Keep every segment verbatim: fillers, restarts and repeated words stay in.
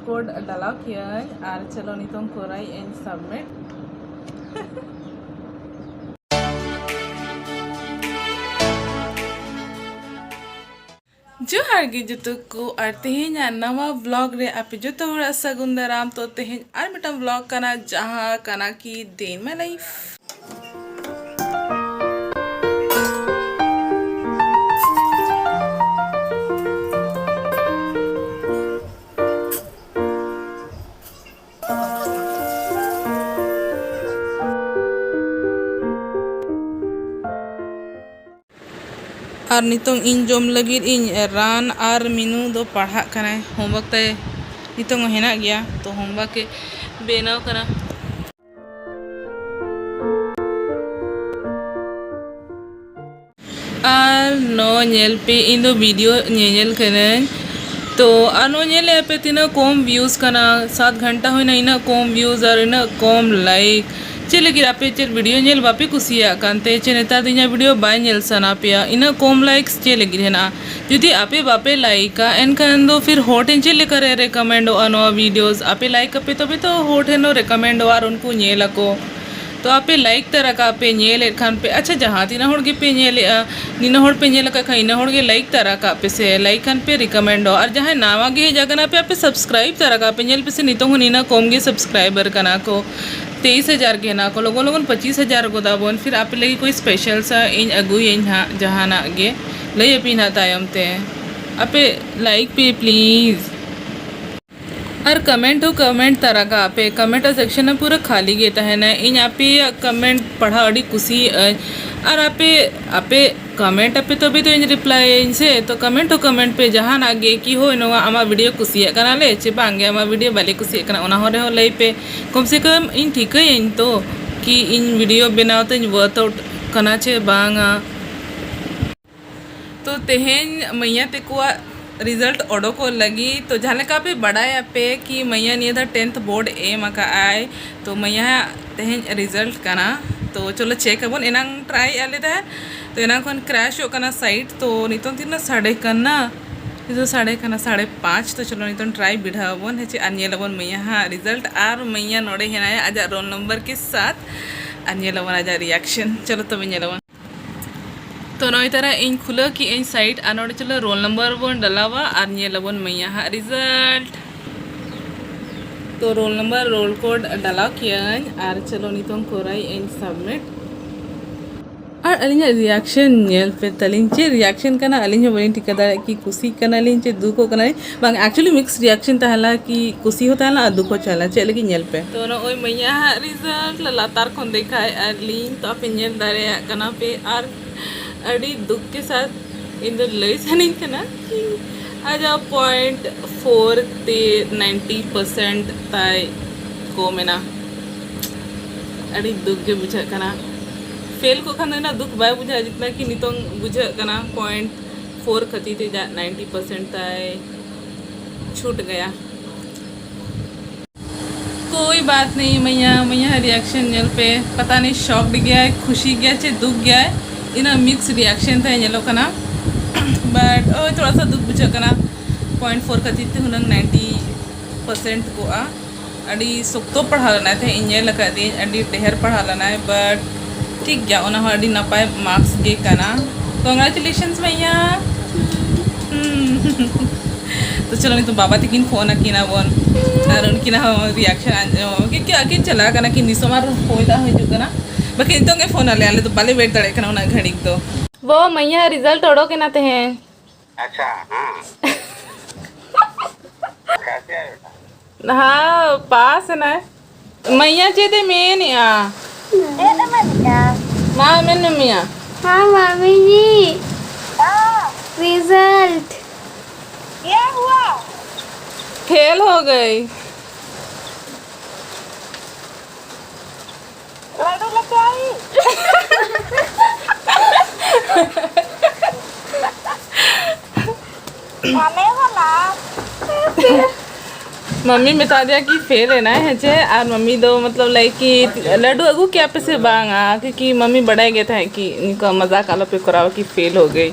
Code ᱰᱟᱞᱟᱣ ᱠᱤᱭᱟᱹᱧ ᱟᱨ ᱪᱚᱞᱚ ᱱᱤᱛᱚᱝ ᱠᱚᱨᱟᱭ ᱟᱹᱧ submit᱾ ᱡᱚᱦᱟᱨ ᱜᱮ ᱡᱚᱛᱚ ᱠᱚ, ᱟᱨ ᱛᱮᱦᱮᱧᱟᱜ ᱱᱟᱣᱟ vlog ᱨᱮ ᱟᱯᱮ ᱡᱚᱛᱚ ᱦᱚᱲᱟᱜ ᱥᱟᱹᱜᱩᱱ ᱫᱟᱨᱟᱢ᱾ ᱛᱚ ᱛᱮᱦᱮᱧ ᱟᱨ ᱢᱤᱫᱴᱟᱝ vlog ᱠᱟᱱᱟ, ᱡᱟᱦᱟᱸ ᱠᱟᱱᱟ ᱠᱤ day in my life᱾ ᱟᱨ ᱱᱤᱛᱚᱝ ᱤᱧ ᱡᱚᱢ ᱞᱟᱹᱜᱤᱫ ᱤᱧ ᱨᱟᱱ, ᱟᱨ ᱢᱤᱱᱩ ᱫᱚ ᱯᱟᱲᱦᱟᱜ ᱠᱟᱱᱟᱭ, homework ᱛᱟᱭ ᱱᱤᱛᱚᱝ ᱦᱚᱸ ᱦᱮᱱᱟᱜ ᱜᱮᱭᱟ, ᱛᱚ homework ᱮ ᱵᱮᱱᱟᱣ ᱠᱟᱱᱟ᱾ ᱟᱨ ᱱᱚ ᱧᱮᱞ ᱯᱮ, ᱤᱧ ᱫᱚ video ᱧᱮᱧᱮᱞ ᱠᱟᱹᱱᱟᱹᱧ᱾ ᱛᱚ ᱟᱨ ᱱᱚ ᱧᱮᱞᱮᱫᱼᱟ ᱯᱮ ᱛᱤᱱᱟᱹᱜ ᱠᱚᱢ views ᱠᱟᱱᱟ, ᱥᱟᱛ ᱜᱷᱚᱱᱴᱟ ᱦᱩᱭᱱᱟ, ᱤᱱᱟᱹᱜ ᱠᱚᱢ views ᱟᱨ ᱤᱱᱟᱹᱜ ᱠᱚᱢ like᱾ ᱪᱮᱫ ᱞᱟᱹᱜᱤᱫ ᱟᱯᱮ ᱪᱮᱫ video ᱧᱮᱞ ᱵᱟᱯᱮ ᱠᱩᱥᱤᱭᱟᱜ ᱠᱟᱱᱛᱮ? ᱪᱮ ᱱᱮᱛᱟᱨ ᱫᱚ ᱤᱧᱟᱹᱜ video ᱵᱟᱭ ᱧᱮᱞ ᱥᱟᱱᱟ ᱯᱮᱭᱟ? ᱤᱱᱟᱹᱜ ᱠᱚᱢ likes ᱪᱮᱫ ᱞᱟᱹᱜᱤᱫ ᱦᱮᱱᱟᱜᱼᱟ? ᱡᱩᱫᱤ ᱟᱯᱮ ᱵᱟᱯᱮ ᱞᱟᱭᱤᱠᱟ, ᱮᱱᱠᱷᱟᱱ ᱫᱚ ᱯᱷᱤᱨ ᱦᱚᱲ ᱴᱷᱮᱱ ᱪᱮᱫ ᱞᱮᱠᱟᱨᱮ recommendᱚᱜᱼᱟ ᱱᱚᱣᱟ videos? ᱟᱯᱮ like ᱟᱯᱮ ᱛᱚᱵᱮ ᱛᱚ ᱦᱚᱲ ᱴᱷᱮᱱ ᱦᱚᱸ recommendᱚᱜᱼᱟ ᱟᱨ ᱩᱱᱠᱩ ᱧᱮᱞ ᱟᱠᱚ᱾ ᱛᱚ ᱟᱯᱮ like ᱛᱟᱨᱟ ᱠᱟᱜ ᱯᱮ, ᱧᱮᱞᱮᱫ ᱠᱷᱟᱱ ᱯᱮ, ᱟᱪᱪᱷᱟ, ᱡᱟᱦᱟᱸ ᱛᱤᱱᱟᱹᱜ ᱦᱚᱲ ᱜᱮᱯᱮ ᱧᱮᱞᱮᱫᱼᱟ, ᱱᱤᱱᱟᱹᱜ ᱦᱚᱲ ᱯᱮ ᱧᱮᱞ ᱟᱠᱟᱫ ᱠᱷᱟᱱ, ᱤᱱᱟᱹᱜ ᱦᱚᱲ ᱜᱮ like ᱛᱟᱨᱟ ᱠᱟᱜ ᱯᱮ ᱥᱮ, like ᱠᱷᱟᱱ ᱯᱮ recommendᱚᱜᱼᱟ᱾ ᱟᱨ ᱡᱟᱦᱟᱸᱭ ᱱᱟᱣᱟ ᱜᱮ ᱦᱮᱡ ᱟᱠᱟᱱᱟ ᱯᱮ, ᱟᱯᱮ subscribe ᱛᱟᱨᱟ ᱠᱟᱜ ᱯᱮ᱾ ᱧᱮᱞ ᱯᱮᱥᱮ, ᱱᱤᱛᱚᱝ ᱦᱚᱸ ᱱᱤᱱᱟᱹᱜ ᱠᱚᱢ ᱜᱮ subscriber ᱠᱟᱱᱟ ᱠᱚ, ᱛᱮᱭᱤᱥ ᱦᱟᱡᱟᱨ ᱜᱮ ᱦᱮᱱᱟᱜ ᱠᱚ᱾ ᱞᱚᱜᱚᱱ ᱞᱚᱜᱚᱱ ᱯᱚᱸᱪᱤᱥ ᱦᱟᱡᱟᱨ ᱜᱚᱫᱟ ᱵᱚᱱ, ᱯᱷᱤᱨ ᱟᱯᱮ ᱞᱟᱹᱜᱤᱫ ᱠᱳᱭ special ᱥᱟ ᱤᱧ ᱟᱹᱜᱩᱭᱟᱹᱧ ᱦᱟᱸᱜ, ᱡᱟᱦᱟᱱᱟᱜ ᱜᱮ ᱞᱟᱹᱭ ᱟᱯᱮ ᱦᱟᱸᱜ ᱛᱟᱭᱚᱢ ᱛᱮ᱾ ᱟᱯᱮ like ᱯᱮ please᱾ ᱟᱨ comment ᱦᱚᱸ comment ᱛᱟᱨᱟ ᱠᱟᱜ ᱯᱮ᱾ Comment section ᱯᱩᱨᱟᱹ ᱠᱷᱟᱹᱞᱤ ᱜᱮ ᱛᱟᱦᱮᱱᱟ᱾ ᱤᱧ ᱟᱯᱮᱭᱟᱜ comment ᱯᱟᱲᱦᱟᱣ ᱟᱹᱰᱤ ᱠᱩᱥᱤᱭᱟᱜ ᱟᱹᱧ᱾ ᱟᱨ ᱟᱯᱮ, ᱟᱯᱮ comment ᱟᱯᱮ ᱛᱚᱵᱮ ᱛᱚ ᱤᱧ reply ᱟᱹᱧ ᱥᱮ᱾ ᱛᱚ comment ᱦᱚᱸ comment ᱯᱮ, ᱡᱟᱦᱟᱱᱟᱜ ᱜᱮ, ᱠᱤ ᱦᱳᱭ ᱱᱚᱣᱟ ᱟᱢᱟᱜ video ᱠᱩᱥᱤᱭᱟᱜ ᱠᱟᱱᱟᱞᱮ ᱪᱮ ᱵᱟᱝ ᱜᱮ, ᱟᱢᱟᱜ video ᱵᱟᱞᱮ ᱠᱩᱥᱤᱭᱟᱜ ᱠᱟᱱᱟ, ᱚᱱᱟ ᱦᱚᱸ ᱨᱮᱦᱚᱸ ᱞᱟᱹᱭ ᱯᱮ᱾ ᱠᱚᱢ ᱥᱮ ᱠᱚᱢ ᱤᱧ ᱴᱷᱤᱠᱟᱹᱭᱟᱹᱧ ᱛᱚ ᱠᱤ ᱤᱧ video ᱵᱮᱱᱟᱣ ᱛᱮᱧ worth out ᱠᱟᱱᱟ ᱪᱮ ᱵᱟᱝᱟ᱾ ᱛᱚ ᱛᱮᱦᱮᱧ ᱢᱟᱹᱭᱟ ᱛᱮᱠᱚᱣᱟᱜ result ᱚᱰᱚᱠᱚᱜ ᱞᱟᱹᱜᱤᱫ᱾ ᱛᱚ ᱡᱟᱦᱟᱸ ᱞᱮᱠᱟ ᱯᱮ ᱵᱟᱰᱟᱭᱟᱯᱮ ᱠᱤ ᱢᱟᱹᱭᱟ ᱱᱤᱭᱟᱹ ᱫᱷᱟᱣ tenth board ᱮ ᱮᱢ ᱟᱠᱟᱫ ᱟᱭ, ᱛᱚ ᱢᱟᱹᱭᱟ ᱛᱮᱦᱮᱧ result ᱠᱟᱱᱟ᱾ ᱛᱚ ᱪᱚᱞᱚ check ᱟᱵᱚᱱ᱾ ᱮᱱᱟᱝ try ᱮᱫ ᱞᱮ ᱛᱟᱦᱮᱸᱫ, ᱛᱚ ᱮᱱᱟᱝ ᱠᱷᱚᱱ crashᱚᱜ ᱠᱟᱱᱟ site᱾ ᱛᱚ ᱱᱤᱛᱚᱝ ᱛᱤᱱᱟᱹᱜ ᱥᱟᱰᱮ ᱠᱟᱱᱟ, ᱱᱤᱛᱚᱜ ᱥᱟᱲᱮ ᱠᱟᱱᱟ ᱥᱟᱲᱮ ᱯᱟᱸᱪ, ᱛᱚ ᱪᱚᱞᱚ ᱱᱤᱛᱚᱝ ᱴᱨᱟᱭ ᱵᱤᱰᱷᱟᱣ ᱟᱵᱚᱱ ᱦᱮᱸ ᱪᱮ, ᱟᱨ ᱧᱮᱞ ᱟᱵᱚᱱ ᱢᱟᱹᱭᱟ ᱦᱟᱸᱜ ᱨᱤᱡᱟᱞᱴ, ᱟᱨ ᱢᱟᱹᱭᱟ ᱱᱚᱰᱮ ᱦᱮᱱᱟᱭᱟ ᱟᱡᱟᱜ ᱨᱳᱞ ᱱᱚᱢᱵᱚᱨ ᱠᱮ ᱥᱟᱛ, ᱟᱨ ᱧᱮᱞ ᱟᱵᱚᱱ ᱟᱡᱟᱜ ᱨᱤᱭᱟᱠᱥᱚᱱ᱾ ᱪᱚᱞᱚ ᱛᱚᱵᱮ ᱧᱮᱞ ᱟᱵᱚᱱ᱾ ᱛᱚ ᱱᱚᱜᱼᱚᱭ ᱛᱟᱨᱟ ᱤᱧ ᱠᱷᱩᱞᱟᱹᱣ ᱠᱮᱜ ᱟᱹᱧ ᱥᱟᱭᱤᱴ, ᱟᱨ ᱱᱚᱰᱮ ᱪᱚᱞᱚ ᱨᱳᱞ ᱱᱚᱢᱵᱚᱨ ᱵᱚᱱ ᱰᱟᱞᱟᱣᱟ ᱟᱨ ᱧᱮᱞ ᱟᱵᱚᱱ ᱢᱟᱹᱭᱟ ᱦᱟᱸᱜ ᱨᱤᱡᱟᱞᱴ᱾ ᱛᱚ ᱨᱳᱞ ᱱᱟᱢᱵᱟᱨ, ᱨᱳᱞ ᱠᱳᱰ ᱰᱟᱞᱟᱣ ᱠᱮᱜ ᱟᱹᱧ, ᱟᱨ ᱪᱚᱞᱚ ᱱᱤᱛᱚᱝ ᱠᱚᱨᱟᱣ ᱟᱹᱧ ᱥᱟᱵᱢᱤᱴ᱾ ᱟᱨ ᱟᱹᱞᱤᱧᱟᱜ ᱨᱤᱭᱟᱠᱥᱚᱱ ᱧᱮᱞ ᱯᱮ ᱛᱟᱹᱞᱤᱧ, ᱪᱮᱫ ᱨᱤᱭᱟᱠᱥᱚᱱ ᱠᱟᱱᱟ ᱟᱹᱞᱤᱧ ᱦᱚᱸ ᱵᱟᱹᱞᱤᱧ ᱴᱷᱤᱠᱟᱹ ᱫᱟᱲᱮᱭᱟᱜ ᱠᱤ ᱠᱩᱥᱤ ᱠᱟᱱᱟᱞᱤᱧ ᱪᱮ ᱫᱩᱠᱚᱜ ᱠᱟᱱᱟᱞᱤᱧ᱾ ᱵᱟᱝ, actually mix reaction ᱛᱟᱦᱮᱸ ᱞᱮᱱᱟ ᱠᱤ ᱠᱩᱥᱤ ᱦᱚᱸ ᱛᱟᱦᱮᱸ ᱞᱮᱱᱟ ᱟᱨ ᱫᱩᱠ ᱦᱚᱸ ᱛᱟᱦᱮᱸ ᱞᱮᱱᱟ᱾ ᱪᱮᱫ ᱞᱟᱹᱜᱤᱫ ᱧᱮᱞ ᱯᱮ᱾ ᱛᱚ ᱱᱚᱜᱼᱚᱭ ᱢᱟᱹᱭᱟ ᱦᱟᱸᱜ ᱨᱤᱡᱟᱞᱴ ᱞᱟᱛᱟᱨ ᱠᱷᱚᱱ ᱫᱮᱠᱷᱟᱣᱮᱫᱼᱟ ᱞᱤᱧ, ᱛᱚ ᱟᱯᱮ ᱧᱮᱞ ᱫᱟᱲᱮᱭᱟᱜ ᱠᱟᱱᱟ ᱯᱮ᱾ ᱟᱨ ᱟᱹᱰᱤ ᱫᱩᱠ ᱠᱮ ᱥᱟᱛ ᱤᱧ ᱫᱚ ᱞᱟᱹᱭ ᱥᱟᱱᱟᱧ ᱠᱟᱱᱟ ᱠᱤ ᱟᱡᱟᱜ ᱯᱚᱭᱮᱱᱴ ᱯᱷᱳᱨ ᱛᱮ ᱱᱟᱭᱤᱱᱴᱤ ᱯᱟᱨᱥᱮᱱᱴ ᱛᱟᱭ ᱠᱚᱢ ᱮᱱᱟ᱾ ᱟᱹᱰᱤ ᱫᱩᱠ ᱜᱮ ᱵᱩᱡᱷᱟᱹᱜ ᱠᱟᱱᱟ᱾ ᱯᱷᱮᱞ ᱠᱚᱜ ᱠᱷᱟᱱ ᱫᱚ ᱤᱱᱟᱹᱜ ᱫᱩᱠ ᱵᱟᱭ ᱵᱩᱡᱷᱟᱹᱜᱼᱟ, ᱡᱤᱛᱱᱟ ᱠᱤ ᱱᱤᱛᱚᱝ ᱵᱩᱡᱷᱟᱹᱜ ᱠᱟᱱᱟ᱾ ᱯᱚᱭᱮᱱᱴ ᱯᱷᱳᱨ ᱠᱷᱟᱹᱛᱤᱨ ᱛᱮ ᱡᱟ ᱱᱟᱭᱤᱱᱴᱤ ᱯᱟᱨᱥᱮᱱᱴ ᱛᱟᱭ ᱪᱷᱩᱴ ᱜᱟᱭᱟ᱾ कोई बात नहीं ᱢᱟᱹᱭᱟ, ᱢᱟᱹᱭᱟ ᱨᱤᱭᱟᱠᱥᱚᱱ ᱧᱮᱞ ᱯᱮ, ᱯᱟᱛᱟ ᱱᱤ ᱥᱚᱠᱰ ᱜᱮᱭᱟᱭ, ᱠᱷᱩᱥᱤ ᱜᱮᱭᱟᱭ ᱪᱮ ᱫᱩᱠ ᱜᱮᱭᱟᱭ, ᱤᱱᱟᱹ ᱢᱤᱠᱥ ᱨᱤᱭᱟᱠᱥᱚᱱ ᱛᱟᱭ ᱧᱮᱞᱚᱜ ᱠᱟᱱᱟ᱾ ᱵᱟᱴ ᱳᱭ ᱛᱷᱚᱲᱟ ᱥᱟ ᱫᱩᱠ ᱵᱩᱡᱷᱟᱹᱜ ᱠᱟᱱᱟ, ᱯᱚᱭᱮᱱᱴ ᱯᱷᱳᱨ ᱠᱷᱟᱹᱛᱤᱨ ᱛᱮ ᱦᱩᱱᱟᱹᱝ ᱱᱟᱭᱤᱱᱴᱤ ᱯᱟᱨᱥᱮᱱᱴ ᱠᱚᱜᱼᱟ᱾ ᱟᱹᱰᱤ ᱥᱚᱠᱛᱚ ᱯᱟᱲᱦᱟᱣ ᱞᱮᱱᱟᱭ ᱛᱟᱦᱮᱸᱫ, ᱤᱧ ᱧᱮᱞ ᱟᱠᱟᱫᱤᱧ ᱟᱹᱰᱤ ᱰᱷᱮᱨ ᱯᱟᱲᱦᱟᱣ ᱞᱮᱱᱟᱭ, ᱵᱟᱴ ᱴᱷᱤᱠ ᱜᱮᱭᱟ, ᱚᱱᱟ ᱦᱚᱸ ᱟᱹᱰᱤ ᱱᱟᱯᱟᱭ ᱢᱟᱨᱠᱥ ᱜᱮ ᱠᱟᱱᱟ᱾ ᱠᱚᱝᱜᱨᱟᱪᱩᱞᱮᱥᱚᱱᱥ ᱢᱟᱹᱭᱟ᱾ ᱦᱩᱸ᱾ ᱛᱚ ᱪᱚᱞᱚ ᱱᱤᱛᱚᱜ ᱵᱟᱵᱟ ᱛᱟᱹᱠᱤᱱ ᱯᱷᱳᱱ ᱟᱹᱠᱤᱱᱟ ᱵᱚᱱ, ᱟᱨ ᱩᱱᱠᱤᱱᱟᱜ ᱦᱚᱸ ᱨᱤᱭᱟᱠᱥᱚᱱ ᱟᱸᱡᱚᱢ, ᱠᱤ ᱟᱹᱠᱤᱱ ᱪᱟᱞᱟᱣ ᱠᱟᱱᱟ ᱠᱤᱱ, ᱱᱤᱥᱚᱢᱟᱨ ᱦᱚᱭ ᱫᱟᱜ ᱦᱤᱡᱩᱜ ᱠᱟᱱᱟ, ᱵᱟᱠᱤ ᱱᱤᱛᱚᱝ ᱜᱮ ᱯᱷᱳᱱ ᱟᱞᱮ, ᱟᱞᱮ ᱫᱚ ᱵᱟᱞᱮ ᱣᱮᱴ ᱫᱟᱲᱮᱭᱟᱜ ᱠᱟᱱᱟ ᱩᱱᱟᱹᱜ ᱜᱷᱟᱹᱲᱤᱡ ᱫᱚ᱾ ᱵᱚ ᱢᱟᱹᱭᱟ ᱨᱤᱡᱟᱞᱴ ᱚᱰᱚᱠ ᱮᱱᱟ ᱛᱮᱦᱮᱧ᱾ अच्छा, हाँ। कैसे आया बेटा? हाँ, पास है ना। मैया ᱪᱮᱫ ᱮ ᱢᱮᱱᱮᱜᱼᱟ? ᱪᱮᱫ ᱮ ᱢᱮᱱᱮᱜᱼᱟ? ᱢᱟ ᱢᱮᱱ ᱢᱮᱭᱟ᱾ हाँ, मामी जी। हाँ। रिजल्ट। क्या हुआ? फेल हो गई। लड्डू लेके आई? खाने वाला। मम्मी बता दिया कि फेल है ना, है जे, और मम्मी दो मतलब लाइक कि लड्डू ᱟᱹᱜᱩ ᱠᱮᱭᱟ ᱯᱮ ᱥᱮ ᱵᱟᱝᱟ, क्योंकि मम्मी ᱵᱟᱰᱟᱭ ᱜᱮ ᱛᱟᱦᱮᱸᱫ ᱠᱤ ᱱᱤᱝᱠᱟ ᱢᱟᱡᱟᱠ ᱟᱞᱚ ᱯᱮ ᱠᱚᱨᱟᱣᱟ ᱠᱤ ᱯᱷᱮᱞ ᱦᱳ ᱜᱮᱭ᱾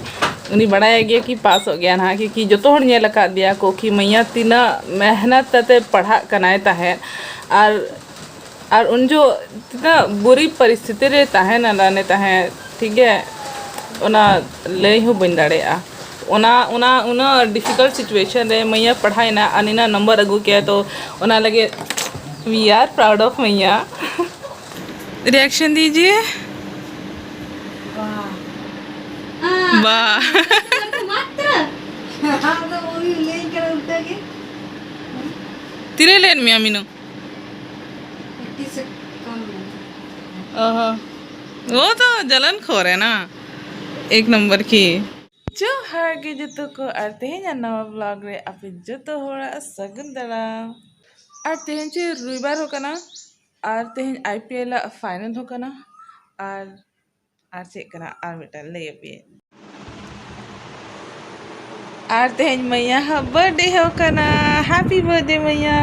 ᱩᱱᱤ ᱵᱟᱲᱟᱭ ᱜᱮᱭᱟ ᱠᱤ ᱯᱟᱥᱚᱜ ᱜᱮᱭᱟ ᱱᱟᱦᱟᱜ, ᱠᱤ, ᱠᱤ ᱡᱚᱛᱚ ᱦᱚᱲ ᱧᱮᱞ ᱟᱠᱟᱫ ᱫᱮᱭᱟ ᱠᱚ ᱠᱤ ᱢᱟᱹᱭᱟ ᱛᱤᱱᱟᱹᱜ ᱢᱮᱦᱱᱚᱛ ᱠᱟᱛᱮ ᱯᱟᱲᱦᱟᱜ ᱠᱟᱱᱟᱭ ᱛᱟᱦᱮᱸᱫ᱾ ᱟᱨ, ᱟᱨ ᱩᱱ ᱡᱚ ᱛᱤᱱᱟᱹᱜ ᱵᱩᱨᱤ ᱯᱚᱨᱤᱥᱛᱷᱤᱛᱤ ᱨᱮ ᱛᱟᱦᱮᱸ ᱞᱮᱱᱟ ᱛᱟᱦᱮᱸᱫ, ᱴᱷᱤᱠ ᱜᱮ, ᱚᱱᱟ ᱞᱟᱹᱭ ᱦᱚᱸ ᱵᱟᱹᱧ ᱫᱟᱲᱮᱭᱟᱜᱼᱟ᱾ ᱚᱱᱟ, ᱚᱱᱟ ᱩᱱᱟᱹᱜ difficult situation ᱨᱮ ᱢᱟᱹᱭᱟ ᱯᱟᱲᱦᱟᱣᱮᱱᱟ ᱟᱨ ᱱᱤᱱᱟᱹᱜ ᱱᱟᱢᱵᱟᱨ ᱟᱹᱜᱩ ᱠᱮᱜᱼᱟ, ᱛᱚ ᱚᱱᱟ ᱞᱟᱹᱜᱤᱫ we are proud of ᱢᱟᱹᱭᱟ᱾ Reaction ᱫᱤᱡᱤᱭᱮ᱾ ᱵᱟ᱾ ᱟᱫᱚ ᱩᱱᱤ ᱞᱟᱹᱭ ᱠᱟᱱᱟ ᱚᱱᱠᱟ ᱜᱮ᱾ ᱛᱤᱱᱟᱹᱜ ᱞᱮᱱ ᱢᱮᱭᱟ ᱢᱤᱱᱩ? ᱮᱠᱴᱤ ᱥᱮ ᱠᱚᱢ ᱢᱮ᱾ ᱚ ᱦᱚᱸ᱾ ᱣᱳ ᱛᱚ ᱡᱟᱞᱟᱱ ᱠᱷᱳᱨ ᱦᱮ ᱱᱟ᱾ ᱮᱠ ᱱᱚᱢᱵᱚᱨ ᱠᱤ᱾ ᱡᱚᱦᱟᱨ ᱜᱮ ᱡᱚᱛᱚ ᱠᱚ, ᱟᱨ ᱛᱮᱦᱮᱧᱟᱜ ᱱᱟᱣᱟ vlog ᱨᱮ ᱟᱯᱮ ᱡᱚᱛᱚ ᱦᱚᱲᱟᱜ ᱥᱟᱹᱜᱩᱱ ᱫᱟᱨᱟᱢ᱾ ᱟᱨ ᱛᱮᱦᱮᱧ ᱪᱮᱫ ᱨᱚᱵᱤᱵᱟᱨ ᱦᱚᱸ ᱠᱟᱱᱟ, ᱟᱨ ᱛᱮᱦᱮᱧ IPL ᱟᱜ final ᱦᱚᱸ ᱠᱟᱱᱟ, ᱟᱨ, ᱟᱨ ᱪᱮᱫ ᱠᱟᱱᱟ ᱟᱨ ᱢᱤᱫᱴᱟᱝ ᱞᱟᱹᱭ ᱟᱯᱮᱭᱟᱹᱧ᱾ ᱟᱨ ᱛᱮᱦᱮᱧ ᱢᱟᱹᱭᱟ ᱦᱟᱜ birthday ᱦᱚᱸ ᱠᱟᱱᱟ᱾ Happy birthday ᱢᱟᱹᱭᱟ᱾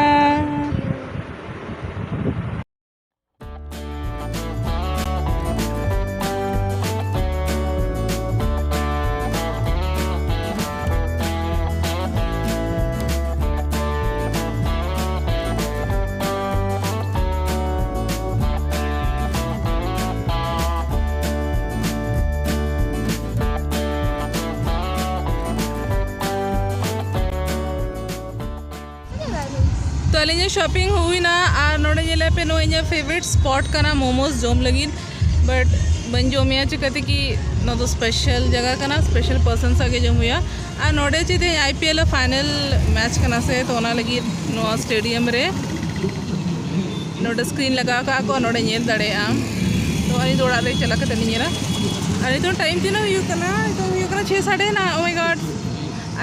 ᱛᱚ ᱟᱹᱞᱤᱧᱟᱜ shopping ᱦᱩᱭᱱᱟ, ᱟᱨ ᱱᱚᱰᱮ ᱧᱮᱞᱮ ᱯᱮ, ᱱᱚᱣᱟ ᱤᱧᱟᱹᱜ favourite spot ᱠᱟᱱᱟ momos ᱡᱚᱢ ᱞᱟᱹᱜᱤᱫ, but ᱵᱟᱹᱧ ᱡᱚᱢᱮᱭᱟ, ᱪᱤᱠᱟᱹᱛᱮ ᱠᱤ ᱱᱚᱣᱟ ᱫᱚ special ᱡᱟᱭᱜᱟ ᱠᱟᱱᱟ, special person ᱥᱟᱶ ᱜᱮ ᱡᱚᱢ ᱦᱩᱭᱩᱜᱼᱟ᱾ ᱟᱨ ᱱᱚᱰᱮ ᱪᱮᱫ ᱛᱮᱦᱮᱧ IPL ᱟᱜ final match ᱠᱟᱱᱟ ᱥᱮ, ᱛᱚ ᱚᱱᱟ ᱞᱟᱹᱜᱤᱫ ᱱᱚᱣᱟ stadium ᱨᱮ ᱱᱚᱰᱮ screen ᱞᱟᱜᱟᱣ ᱠᱟᱜᱼᱟ ᱠᱚ, ᱱᱚᱰᱮ ᱧᱮᱞ ᱫᱟᱲᱮᱭᱟᱜᱼᱟ᱾ ᱛᱚ ᱟᱹᱞᱤᱧ ᱫᱚ ᱚᱲᱟᱜ ᱨᱮ ᱪᱟᱞᱟᱣ ᱠᱟᱛᱮ ᱞᱤᱧ ᱧᱮᱞᱟ᱾ ᱟᱨ ᱱᱤᱛᱚᱝ time ᱛᱤᱱᱟᱹᱜ ᱦᱩᱭᱩᱜ ᱠᱟᱱᱟ? ᱱᱤᱛᱚᱝ ᱦᱩᱭᱩᱜ ᱠᱟᱱᱟ ᱪᱷᱮ ᱥᱟᱰᱮ ᱱᱟ᱾ Oh my God,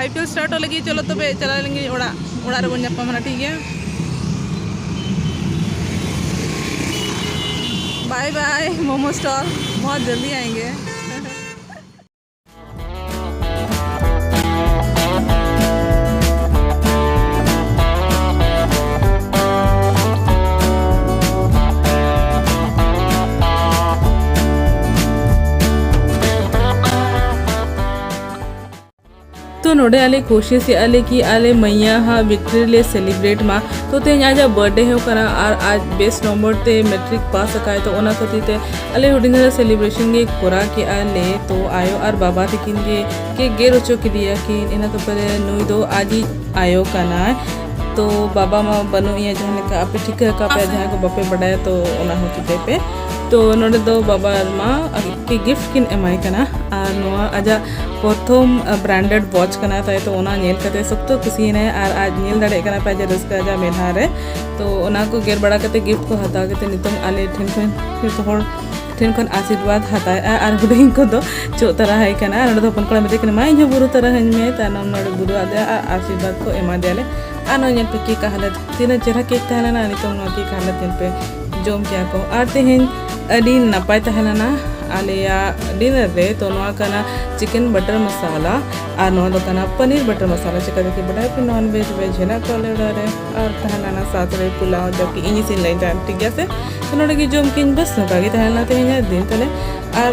IPL startᱚᱜ ᱞᱟᱹᱜᱤᱫ᱾ ᱪᱚᱞᱚ ᱛᱚᱵᱮ ᱪᱟᱞᱟᱣ ᱞᱮᱱ ᱜᱮ ᱚᱲᱟᱜ, ᱚᱲᱟᱜ ᱨᱮᱵᱚᱱ ᱧᱟᱯᱟᱢᱟ ᱱᱟ, ᱴᱷᱤᱠ ᱜᱮᱭᱟ? Bye bye momo stall, बहुत जल्दी आएंगे। ᱱᱚᱰᱮ ᱟᱞᱮ ᱠᱳᱥᱤᱥ ᱮᱫᱼᱟ ᱞᱮ ᱠᱤ ᱟᱞᱮ ᱢᱟᱹᱭᱟ ᱦᱟᱜ ᱵᱷᱤᱠᱴᱨᱤ ᱞᱮ ᱥᱮᱞᱤᱵᱨᱮᱴ ᱢᱟ᱾ ᱛᱚ ᱛᱮᱦᱮᱧ ᱟᱡᱟᱜ ᱵᱟᱨᱛᱷᱰᱮ ᱦᱚᱸ ᱠᱟᱱᱟ ᱟᱨ ᱟᱡ ᱵᱮᱥ ᱱᱚᱢᱵᱚᱨ ᱛᱮ ᱢᱮᱴᱨᱤᱠ ᱯᱟᱥ ᱟᱠᱟᱫ, ᱛᱚ ᱚᱱᱟ ᱠᱷᱟᱹᱛᱤᱨ ᱛᱮ ᱟᱞᱮ ᱦᱩᱰᱤᱧ ᱫᱷᱟᱨᱟ ᱥᱮᱞᱤᱵᱨᱮᱥᱚᱱ ᱜᱮ ᱠᱚᱨᱟᱣ ᱠᱮᱫᱼᱟ ᱞᱮ᱾ ᱛᱚ ᱟᱭᱳ ᱟᱨ ᱵᱟᱵᱟ ᱛᱟᱹᱠᱤᱱ ᱜᱮ ᱠᱮᱠ ᱜᱮᱨ ᱦᱚᱪᱚ ᱠᱮᱫᱮᱭᱟ ᱠᱤᱱ᱾ ᱤᱱᱟᱹ ᱛᱟᱨᱯᱚᱨᱮ ᱱᱩᱭ ᱫᱚ ᱟᱡᱤᱡ ᱟᱭᱳ ᱠᱟᱱᱟᱭ᱾ ᱛᱚ ᱵᱟᱵᱟ ᱢᱟ ᱵᱟᱹᱱᱩᱜ ᱮᱭᱟ, ᱡᱟᱦᱟᱸ ᱞᱮᱠᱟ ᱟᱯᱮ ᱴᱷᱤᱠᱟᱹ ᱟᱠᱟᱫ ᱯᱮ, ᱡᱟᱦᱟᱸᱭ ᱠᱚ ᱵᱟᱯᱮ ᱵᱟᱰᱟᱭᱟ ᱛᱚ ᱚᱱᱟ ᱦᱚᱸ ᱴᱷᱤᱠᱟᱹᱭ ᱯᱮ᱾ ᱛᱚ ᱱᱚᱰᱮ ᱫᱚ ᱵᱟᱵᱟ ᱢᱟ ᱠᱮᱠ ᱜᱤᱯᱷᱴ ᱠᱤᱱ ᱮᱢᱟᱭ ᱠᱟᱱᱟ ᱟᱨ ᱱᱚᱣᱟ ᱟᱡᱟᱜ ᱯᱨᱚᱛᱷᱚᱢ ᱵᱨᱟᱱᱰᱮᱰ ᱣᱟᱪ ᱠᱟᱱᱟ ᱛᱟᱭ᱾ ᱛᱚ ᱚᱱᱟ ᱧᱮᱞ ᱠᱟᱛᱮ ᱥᱚᱠᱛᱚ ᱠᱩᱥᱤᱭᱮᱱᱟᱭ ᱟᱨ ᱟᱡ ᱧᱮᱞ ᱫᱟᱲᱮᱭᱟᱜ ᱠᱟᱱᱟ ᱯᱮ ᱟᱡᱟᱜ ᱨᱟᱹᱥᱠᱟᱹ ᱟᱡᱟᱜ ᱢᱮᱫᱦᱟ ᱨᱮ᱾ ᱛᱚ ᱚᱱᱟ ᱠᱚ ᱜᱮᱨ ᱵᱟᱲᱟ ᱠᱟᱛᱮ ᱜᱤᱯᱷᱴ ᱠᱚ ᱦᱟᱛᱟᱣ ᱠᱟᱛᱮ ᱱᱤᱛᱚᱝ ᱟᱞᱮ ᱴᱷᱮᱱ ᱠᱷᱚᱱ ᱡᱚᱛᱚ ᱦᱚᱲ ᱴᱷᱮᱱ ᱠᱷᱚᱱ ᱟᱥᱤᱨᱵᱟᱫᱽ ᱦᱟᱛᱟᱣᱮᱫᱼᱟ ᱟᱨ ᱦᱩᱰᱤᱧ ᱠᱚᱫᱚ ᱪᱚᱜ ᱛᱟᱨᱟ ᱟᱭ ᱠᱟᱱᱟ᱾ ᱟᱨ ᱱᱚᱰᱮ ᱫᱚ ᱦᱚᱯᱚᱱ ᱠᱚᱲᱟ ᱢᱮᱛᱟᱭ ᱠᱟᱱᱟ, "ᱢᱟ ᱤᱧ ᱦᱚᱸ ᱵᱩᱨᱩ ᱛᱟᱨᱟ ᱟᱹᱧ ᱢᱮ᱾" ᱛᱟᱭᱱᱚᱢ ᱱᱚᱰᱮ ᱵᱩᱨᱩ ᱟᱫᱮᱭᱟ ᱟᱨ ᱟᱥᱤᱨᱵᱟᱫᱽ ᱠᱚ ᱮᱢᱟ ᱫᱮᱭᱟᱞᱮ᱾ ᱟᱨ ᱱᱚᱜᱼᱚᱭ ᱧᱮᱞ ᱯᱮ ᱠᱮᱠ ᱦᱟᱞᱚᱛ, ᱛᱤᱱᱟᱹᱜ ᱪᱮᱦᱨᱟ ᱠᱮᱠ ᱛᱟᱦᱮᱸ ᱞᱮᱱᱟ, ᱱᱤᱛᱚᱝ ᱱᱚᱣᱟ ᱠᱮᱠ ᱦᱟᱞᱚᱛ ᱧᱮᱞ ᱯᱮ, ᱡᱚᱢ ᱠᱮᱜᱼᱟ ᱠᱚ᱾ ᱟᱨ ᱛᱮᱦᱮᱧ ᱟᱹᱰᱤ ᱱᱟᱯᱟᱭ ᱛᱟᱦᱮᱸ ᱞᱮᱱᱟ ᱟᱞᱮᱭᱟᱜ ᱰᱤᱱᱟᱨ ᱨᱮ᱾ ᱛᱚ ᱱᱚᱣᱟ ᱠᱟᱱᱟ ᱪᱤᱠᱮᱱ ᱵᱟᱴᱟᱨ ᱢᱟᱥᱟᱞᱟ ᱟᱨ ᱱᱚᱣᱟ ᱫᱚ ᱠᱟᱱᱟ ᱯᱟᱱᱤᱨ ᱵᱟᱴᱟᱨ ᱢᱟᱥᱟᱞᱟ᱾ ᱪᱤᱠᱟᱹ ᱛᱮᱠᱤ ᱵᱟᱰᱟᱭ ᱯᱮ, ᱱᱚᱱ ᱵᱷᱮᱡᱽ ᱵᱷᱮᱡᱽ ᱦᱮᱱᱟᱜ ᱠᱚᱣᱟ ᱟᱞᱮ ᱚᱲᱟᱜ ᱨᱮ᱾ ᱟᱨ ᱛᱟᱦᱮᱸ ᱞᱮᱱᱟ ᱥᱟᱛ ᱨᱮ ᱯᱩᱞᱟᱣ, ᱡᱚᱵᱠᱤ ᱤᱧ ᱤᱥᱤᱱ ᱞᱮᱫ ᱛᱟᱦᱮᱸᱫ, ᱴᱷᱤᱠ ᱜᱮᱭᱟ ᱥᱮ᱾ ᱛᱚ ᱱᱚᱰᱮ ᱜᱮ ᱡᱚᱢ ᱠᱤᱧ, ᱵᱟᱥ ᱱᱚᱝᱠᱟ ᱜᱮ ᱛᱟᱦᱮᱸ ᱞᱮᱱᱟ ᱛᱮᱦᱮᱧᱟᱜ ᱫᱤᱱ ᱛᱟᱞᱮ᱾ ᱟᱨ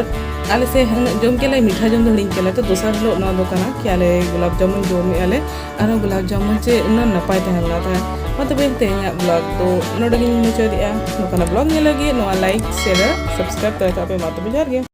ᱟᱞᱮ ᱥᱮᱫ ᱩᱱᱟᱹᱜ ᱡᱚᱢ ᱠᱮᱫ ᱞᱮ, ᱢᱤᱴᱷᱟ ᱡᱚᱢ ᱫᱚ ᱦᱤᱲᱤᱧ ᱠᱮᱫ ᱞᱮ᱾ ᱛᱚ ᱫᱚᱥᱟᱨ ᱦᱤᱞᱳᱜ ᱱᱚᱣᱟ ᱫᱚ ᱠᱟᱱᱟ ᱠᱤ ᱟᱞᱮ ᱜᱩᱞᱟᱵ ᱡᱟᱢᱩᱱ ᱡᱚᱢᱮᱫᱼᱟ ᱞᱮ᱾ ᱟᱨᱦᱚᱸ ᱜᱩᱞᱟᱵ ᱡᱟᱢᱩᱱ ᱪᱮ ᱩᱱᱟᱹᱜ ᱱᱟᱯᱟᱭ ᱛᱟᱦᱮᱸ ᱞᱮᱱᱟ ᱛᱟᱦᱮᱸᱫ᱾ ᱢᱟ ᱛᱚᱵᱮ ᱛᱮᱦᱮᱧᱟᱜ ᱵᱞᱚᱜ ᱫᱚ ᱱᱚᱰᱮ ᱜᱤᱧ ᱢᱩᱪᱟᱹᱫᱮᱜᱼᱟ᱾ ᱱᱚᱝᱠᱟᱱᱟᱜ ᱵᱞᱚᱜ ᱧᱮᱞ ᱞᱟᱹᱜᱤᱫ ᱱᱚᱣᱟ ᱞᱟᱭᱤᱠ, ᱥᱮᱭᱟᱨ, ᱥᱟᱵᱥᱠᱨᱟᱭᱤᱵ ᱛᱚᱨᱟᱭ ᱛᱟᱯᱮ᱾ ᱢᱟ ᱛᱚᱵᱮ ᱡᱚᱦᱟᱨ ᱜᱮ᱾